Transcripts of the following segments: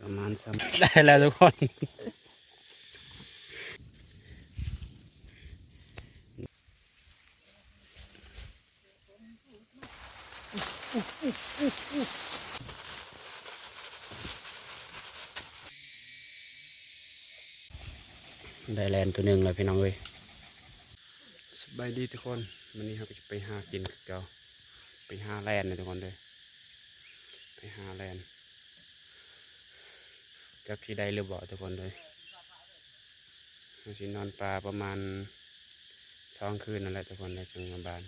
ປະມານສ່ຳ ໄດ້ແລ້ວທຸກຄົນ ໄດ້ແລ່ນໂຕໜຶ່ງແລ້ວພີ່ນ້ອງເອີຍ. ສະບາຍດີທຸກຄົນ ມື້ນີ້ເຮົາກໍຈະໄປຫາກິນຄືເກົ່າ ໄປຫາແລ່ນເດີທຸກຄົນເດີ ໄປຫາແລ່ນ ຈັກຊິໄດ້ຫຼືບໍ່ທຸກຄົນເດີ. ເຮົາຊິນອນປ່າປະມານສອງຄືນນັ້ນແຫຼະທຸກຄົນເດີ ຈັ່ງມາບ້ານ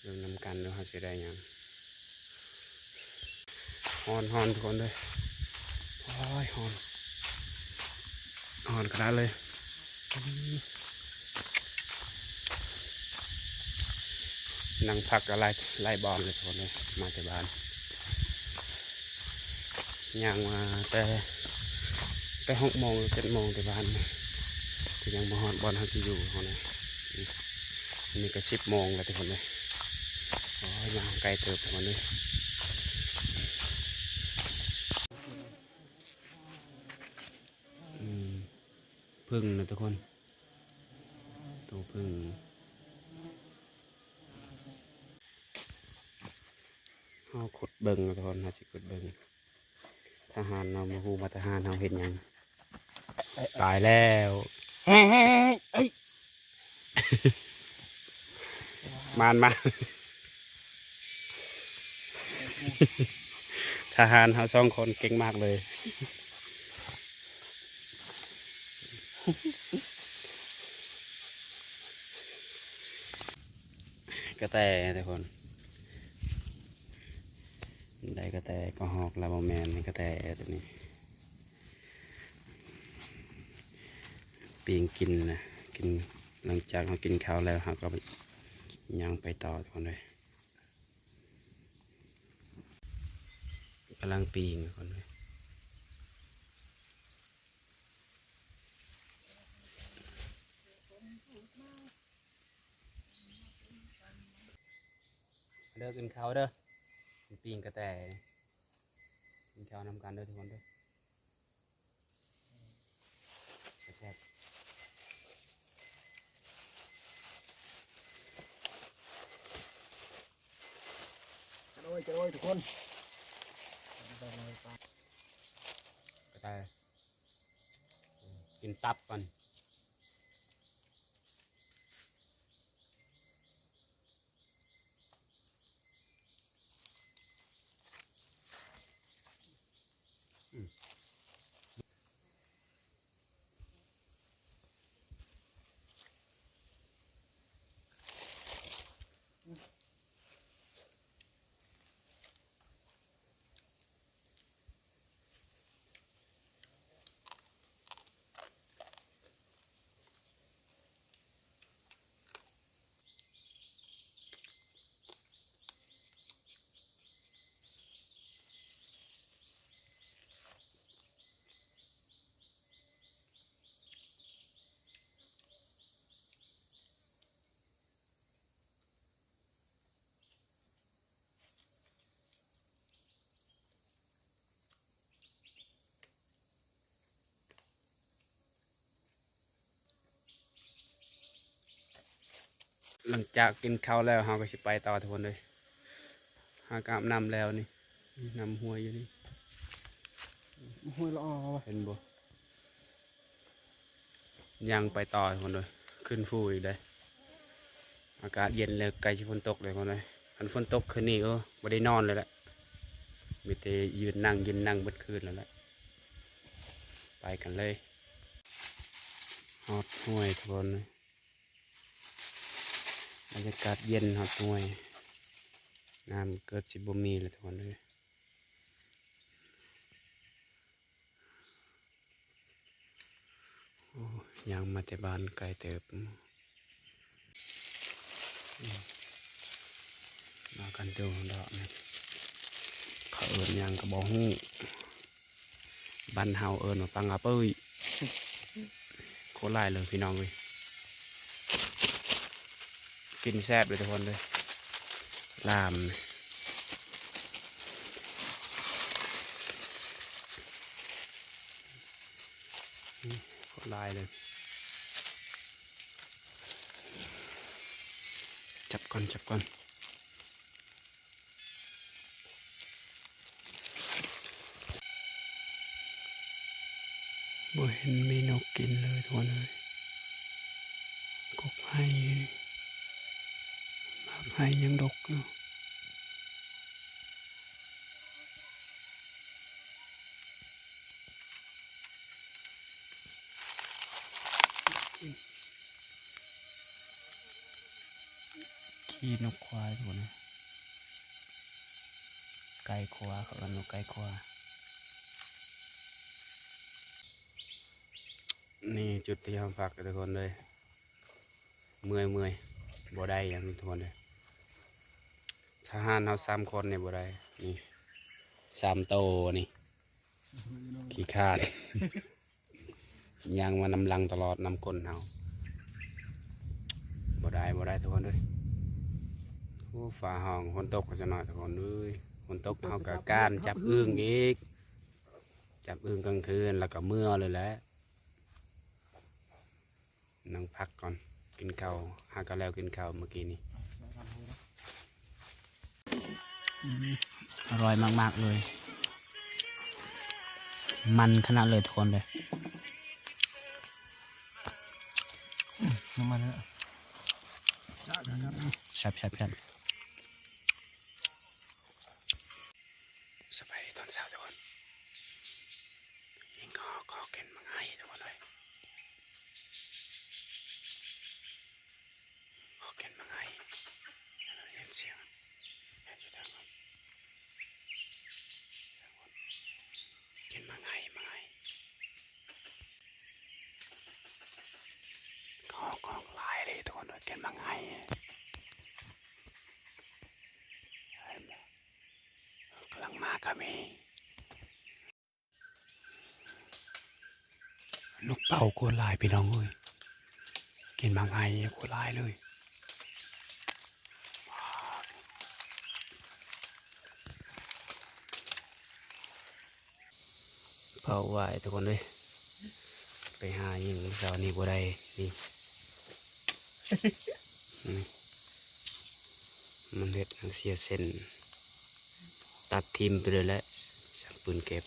ເບິ່ງນຳກັນເດີ ເຮົາຊິໄດ້ຫຍັງ. ຮ້ອນໆ ທຸກຄົນເດີ ໂອ້ຍ ຮ້ອນ ຮ້ອນຂະໜາດເລີຍ. ນັ່ງພັກກໍຫຼາຍ ຫຼາຍບ່ອນເລີຍທຸກຄົນເອີຍ ມາແຕ່ບ້ານ ຍ່າງມາແຕ່ ແຕ່ຫົກໂມງ ເຈັດໂມງແຕ່ບ້ານ ກໍຍັງບໍ່ຮອດບ່ອນເຮົາຊິຢູ່ເຮົານະ. ນີ້ ອັນນີ້ກໍສິບໂມງແລ້ວທຸກຄົນເອີຍ ໂອ້ຍ ຍ່າງໄກເຕີບທຸກຄົນເອີຍ. ອືມ ເຜິ້ງນະທຸກຄົນ ໂຕເຜິ້ງ ເຮົາຂຸດເບິ່ງນະທຸກຄົນ ເຮົາຊິຂຸດເບິ່ງ ທະຫານເຮົາ ບໍ່ຮູ້ວ່າທະຫານເຮົາເຮັດຫຍັງ ຕາຍແລ້ວ ເຮີ້ຍ ເຮີ້ຍ ເຮີ້ຍ ເຮີ້ຍ. ມານມາ ທະຫານເຮົາສອງຄົນເກັ່ງມາກເລີຍ ກະແຕທຸກຄົນ ໄດ້ກະແຕ ກະຮອກລະບໍ່ແມ່ນ ກະແຕໂຕນີ້. ປີ້ງກິນນະ ກິນ ຫຼັງຈາກເຮົາກິນເຂົ້າແລ້ວ ເຮົາກໍຍ່າງໄປຕໍ່ທຸກຄົນເອີຍ ກຳລັງປີ້ງທຸກຄົນເອີຍ. ເດີ ກິນເຂົ້າເດີ ປີ້ງກະແຕ ກິນເຂົ້ານຳກັນເດີທຸກຄົນເດີ ແຊບໆ. ກັນໂອ້ຍ ກັນໂອ້ຍ ທຸກຄົນ ກະແຕ ກິນຕັບກ່ອນ. ຫຼັງຈາກກິນເຂົ້າແລ້ວ ເຮົາກໍຊິໄປຕໍ່ທຸກຄົນເອີຍ. ຫາກອາບນ້ຳແລ້ວນີ້ ນ້ຳຫ້ວຍຢູ່ນີ້ ຫ້ວຍລະອອ ເຫັນບໍ່? ຍ່າງໄປຕໍ່ພຸ້ນເດີ ຂຶ້ນພູອີກເດ້. ອາກາດເຢັນແລ້ວ ໃກ້ຊິຝົນຕົກເລີຍພຸ້ນເດີ. ຄັນຝົນຕົກຄືນນີ້ ໂອ້ ບໍ່ໄດ້ນອນເລີຍແຫຼະ ມີແຕ່ຢືນນັ່ງ ຢືນນັ່ງເບິດຄືນແລ້ວແຫຼະ. ໄປກັນເລີຍ ຮອດຫ້ວຍທຸກຄົນເອີຍ. ບັນຍາກາດເຢັນຮອດຫ້ວຍ ນ້ຳເກືອບຊິບໍ່ມີແລ້ວທຸກຄົນເອີຍ. ໂອ້ ຍ່າງມາແຕ່ບ້ານໄກເຕີບ. ມາກັນໂດດອກນີ້ ເຂົາເອີ້ນຫຍັງກໍບໍ່ຮູ້. ບ້ານເຮົາເອີ້ນວ່າປັງອາເປີ້ຍ. ໂຄດຫຼາຍເລີຍພີ່ນ້ອງເອີຍ. ກິນແຊບເລີຍທຸກຄົນເດີ ລາມ. ໂຄດຫຼາຍເລີຍ. ຈັບກ່ອນ ຈັບກ່ອນ. ບໍ່ເຫັນມີນົກກິນເລີຍທຸກຄົນເອີຍ. ກົກໄຮ ໝາກໄຮຍັງດົກຢູ່. ຂີ້ນົກຄວາຍພຸ້ນນະ ໄກ່ຄວາ ເຂົາເອີ້ນວ່າໄກ່ຄວາ. ນີ້ຈຸດທີ່ເຮົາພັກທຸກຄົນເອີຍ. ເມື່ອຍ ເມື່ອຍ ບໍ່ໄດ້ຫຍັງທຸກຄົນເອີຍ. ທະຫານເຮົາສາມຄົນນີ້ບໍ່ໄດ້ ນີ້ ສາມໂຕນີ້ ຂີ້ຄ້ານ ຍ່າງມານຳຫຼັງຕະຫຼອດນຳກົ້ນເຮົາ. ບໍ່ໄດ້ ບໍ່ໄດ້ທຸກຄົນເອີຍ. ໂອ້ ຟ້າຮ້ອງ ຝົນຕົກຈັກໜ້ອຍທຸກຄົນເອີຍ. ຝົນຕົກເຮົາກະການຈັບອຶ່ງອີກ ຈັບອຶ່ງກາງຄືນ ແລ້ວກະເມືອເລີຍແຫຼະ. ນັ່ງພັກກ່ອນ ກິນເຂົ້າ ຫາກະແລ້ວກິນເຂົ້າມື້ກີ້ນີ້. ອະຮ່ອຍມາກໆເລີຍ ມັນຂະໜາດເລີຍທຸກຄົນເດີ. ອືມ ນ້ຳມັນເນາະ ແຊບໆໆ. ສະບາຍດີຕອນເຊົ້າທຸກຄົນ. ຍິງກໍ ກໍກິນໝາກໄຮທຸກຄົນເອີຍ ກໍກິນໝາກໄຮ. ໄດ້ຍິນສຽງ ເຫັນຢູ່ທາງ ທາງພຸ້ນ ກິນໝາກໄຮ ໝາກໄຮ. ກໍ ກໍຫຼາຍເລີຍທຸກຄົນເອີຍ ກິນໝາກໄຮ. ກຳລັງມາກໍມີ. ນົກເປົ້າໂຄດຫຼາຍພີ່ນ້ອງເອີຍ ກິນໝາກໄຮໂຄດຫຼາຍເລີຍ. ເຜົາຫວາຍທຸກຄົນເອີຍ ໄປຫາຍິງເຊົ້ານີ້ບໍ່ໄດ້ນີ້. ອືມ ມັນເຮັດໃຫ້ເສຍເສັ້ນ ຕັດຖິ້ມໄປເລີຍແຫຼະ ຊ່າງປືນເກັບ.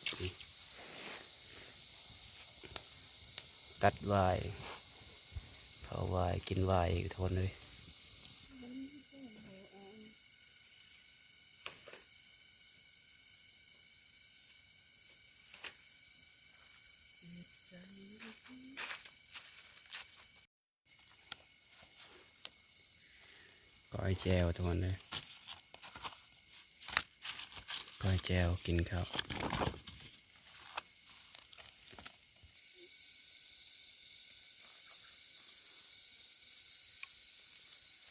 ຕັດຫວາຍ ເຜົາຫວາຍ ກິນຫວາຍທຸກຄົນເອີຍ. ກ້ອຍແຈ່ວທຸກຄົນເອີຍ ກ້ອຍແຈ່ວກິນເຂົ້າ.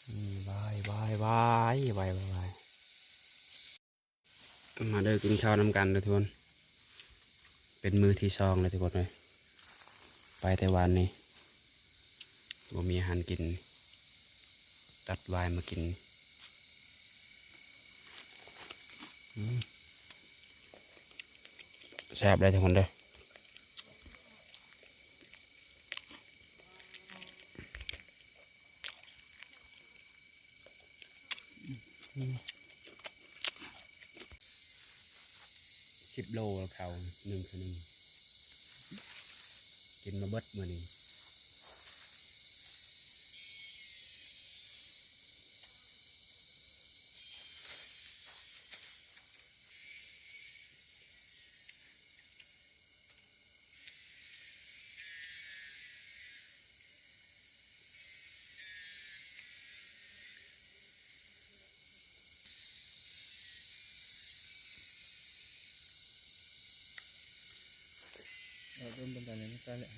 ອືມ ຫວາຍ ຫວາຍ ຫວາຍ ຫວາຍ ຫວາຍ. ມາເດີ ກິນເຂົ້ານຳກັນເດີທຸກຄົນ ເປັນມື້ທີສອງແລ້ວທຸກຄົນເອີຍ ໄປແຕ່ວານນີ້ ບໍ່ມີອາຫານກິນ ຕັດຫວາຍມາກິນ. ອືມ ແຊບເດີທຸກຄົນເດີ. ອືມ ສິບໂລເຂົ້າໜຶ່ງຄືໜຶ່ງ ກິນມາເບິດມື້ນີ້. ເອົາຕົ້ນບັນໄດນີ້ມາໃສ່ແຫຼະ.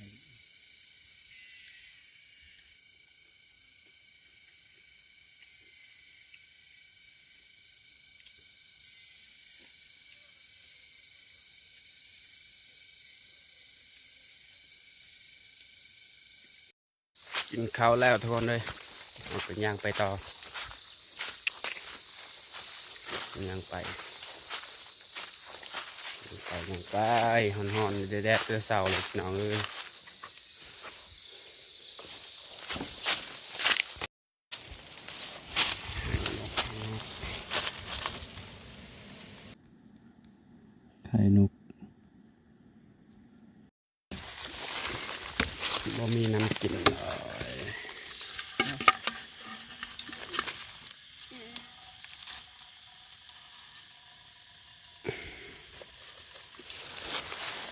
ກິນເຂົ້າແລ້ວທຸກຄົນເອີຍ ເຮົາກໍຍ່າງໄປຕໍ່ ຍ່າງໄປ ຍ່າງໄປ ຍ່າງໄປ ຮ້ອນໆ ແດດໆ ແຕ່ເຊົ້າເລີຍພີ່ນ້ອງເອີຍ. ໄຂ່ນົກ ບໍ່ມີນ້ຳກິນເລີຍ.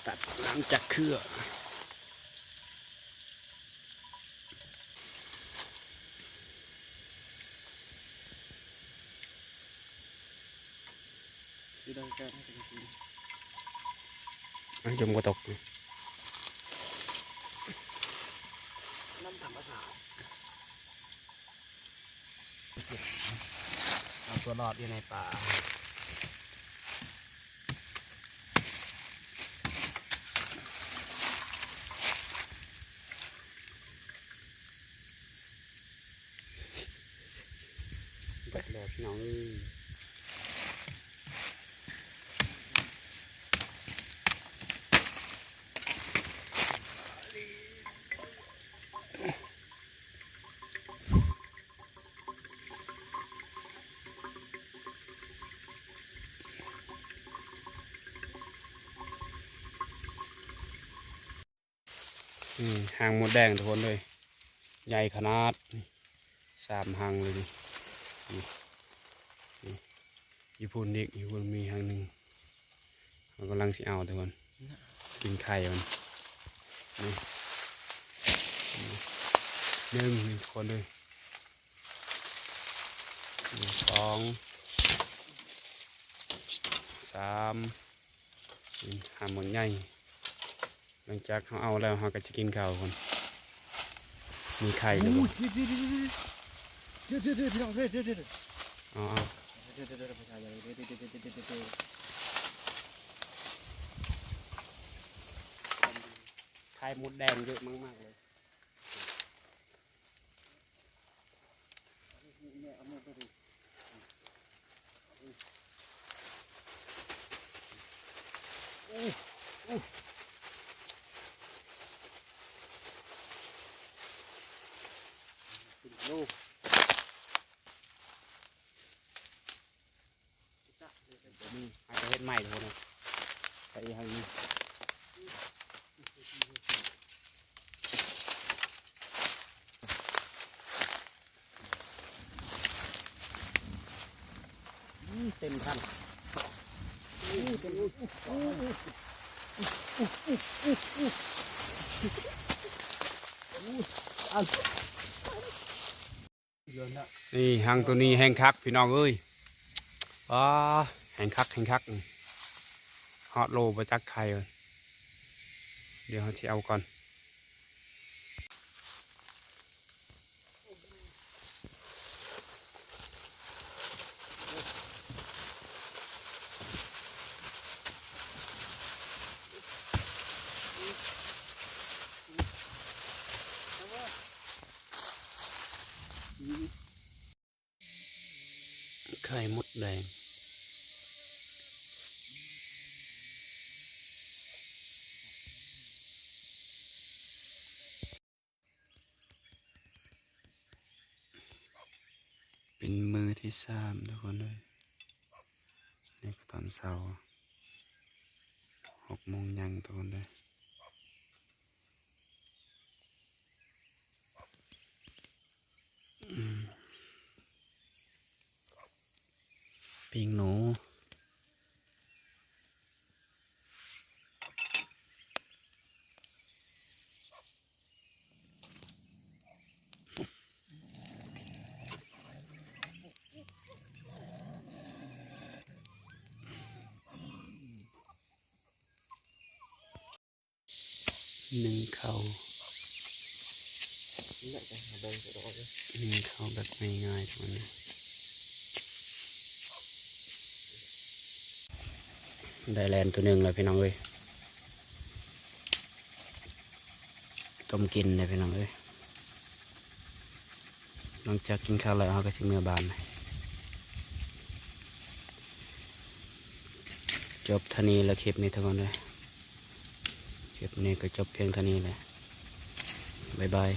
ຕັດນ້ຳຈາກເຄືອ. ອ່ະ ຍົມກໍຕົກ ນ້ຳທຳມະຊາດ ເອົາຕົວລອດຢູ່ໃນປ່າ. ເບິດແລ້ວພີ່ນ້ອງເອີຍ. ນີ້ຮັງມົດແດງທຸກຄົນເອີຍ ໃຫຍ່ຂະໜາດ ສາມຮັງເລີຍນີ້. ນີ້ ນີ້ ຢູ່ພຸ້ນອີກ ຢູ່ພຸ້ນມີຮັງໜຶ່ງ ເຮົາກຳລັງຊິເອົາທຸກຄົນ ກິນໄຂ່ມັນ. ນີ້ ນີ້ ໜຶ່ງ ນີ້ທຸກຄົນເອີຍ ນີ້ ສອງ ສາມ ນີ້ ຫ້າມົດໃຫຍ່. ຫຼັງຈາກເຮົາເອົາແລ້ວ ເຮົາກໍຈະກິນເຂົ້າພຸ້ນ. ມີໄຂ່ຫຼືບໍ່? ໂອ້ຍ ດຽວໆໆ ພີ່ນ້ອງ ດຽວໆໆ ເອົາໆ ດຽວໆໆ ໄຂ່ມົດແດງເຍອະມາກໆເລີຍ. ອາດຈະເຮັດໃໝ່ທຸກຄົນ ໃສ່ອີກໃຫ້. ເຕັມຄັນ ເຕັມ ນີ້ຮັງໂຕນີ້ແຮງຄັກພີ່ນ້ອງເອີຍ. ປາ ແຮງຄັກ ແຮງຄັກ ຮອດໂລບໍ່ຈັກໄຂ່. ດຽວເຮົາຊິເອົາກ່ອນ. ໄຂ່ມົດແດງ ເປັນມື້ທີສາມທຸກຄົນເອີຍ. ນີ້ກໍຕອນເຊົ້າ ຫົກໂມງຍັງທຸກຄົນເດີ. ອືມ ປີ້ງໜູ. ໜຶ້ງເຂົ້າ ໜຶ້ງເຂົ້າແບບງ່າຍໆ ທຸກຄົນ. ໄດ້ແລ່ນໂຕໜຶ່ງແລ້ວພີ່ນ້ອງເອີຍ. ຕົ້ມກິນເດ້ພີ່ນ້ອງເອີຍ. ຫຼັງຈາກກິນເຂົ້າແລ້ວ ເຮົາກໍຊິເມືອບ້ານ. ຈົບເທົ່ານີ້ແຫຼະຄລິບນີ້ທຸກຄົນເອີຍ. ຄລິບນີ້ກໍຈົບພຽງເທົ່ານີ້ແຫຼະ. ບາຍບາຍ.